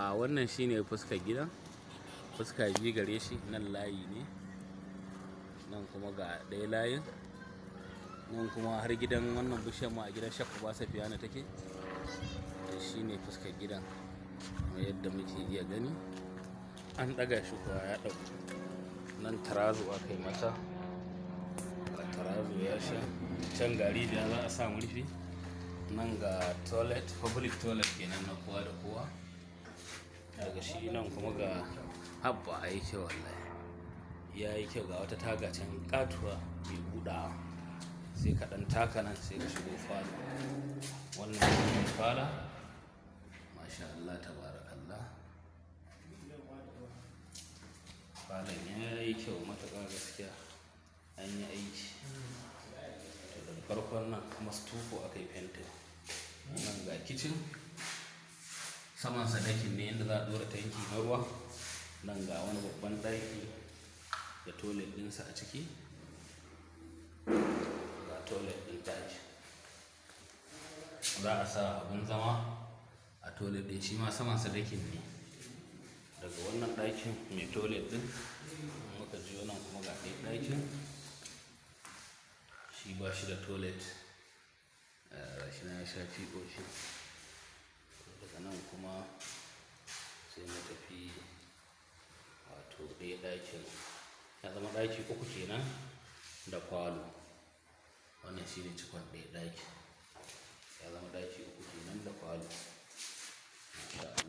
A wannan shine fuskar gidan. Fuska biyu gare shi, nan layi ne, nan kuma ga ɗaya layin, nan kuma har gidan wannan bishiyar ma a gidan Shak Uba Safiyanu take. To shine fuskar gidan kamar yadda muke iya gani. An ɗaga shi kuwa ya ɗagu. Nan tarazo aka yi masa. Ga tarazo ya sha. Can ga rijiya za a sa murfi. Nan ga toilet, public toilet kenan na kowa da kowa. Daga shi nan kuma ga habba yayi kyau wallahi. Ya yi kyau, ga wata taga can ƙatuwa mai buɗawa. Sai ka ɗan taka nan sai ka shigo falo. Wannan shine falon. Masha Allah, tabarakallah. Falon ya yi kyau matuƙa gaskiya. An yi aiki. To daga farkon nan kuma stucco aka yi fentin. Nan ga kitchen. Samansa decking ne inda za a ɗora tanki na ruwa. Nan ga wani babban ɗaki da toilet ɗinsa a ciki. Ga toilet ɗin ɗaki. Za a sa abin zama a toilet ɗin, shi ma samansa decking ne. Daga wannan ɗakin mai toilet ɗin muka juyo, nan kuma ga ɗaya ɗakin. Shi ba shi da toilet. Gashi nan ya sha POP. Daga nan kuma sai mu tafi wato ɗaya ɗakin. Ya zama ɗaki uku kenan da falo. Wannan shine cikon ɗaya ɗakin. Ya zama ɗaki uku kenan da falo. Masha Allah.